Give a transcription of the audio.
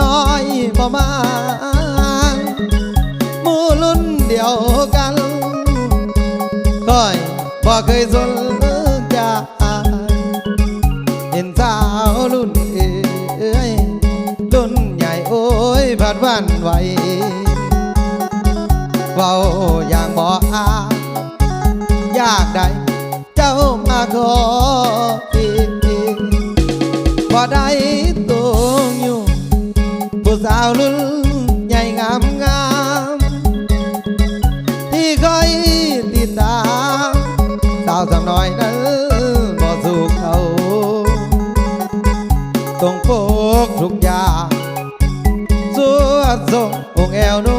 ນ້ອຍບໍ່ມາງ ໝູ່ລຸ້ນດຽວກັນ ຂ້ອຍບໍ່ເຄີຍສົນໃຈ ເຫັນສາວລຸ້ນເອີຍ ລຸ້ນໃຫຍ່ໂອ້ຍ ພັດຫວັ່ນໄຫວ ເວົ້າຢ່າງບໍ່ອາຍ ຢາກໄດ້ ເຈົ້າມາຂໍອີກ ບໍ່ໄດ້ຕົງຢູ່ ຜູ້ສາວລຸ້ນໃຫຍ່ງາມໆ ທີ່ຂ້ອຍຕິດຕາມ ສາວສ່ຳນ້ອຍນັ້ນບໍ່ສູ້ເຂົາ ຕົງປົກທຸກຢ່າງ ສວດສົ່ງອົງແອວນຸ່ງ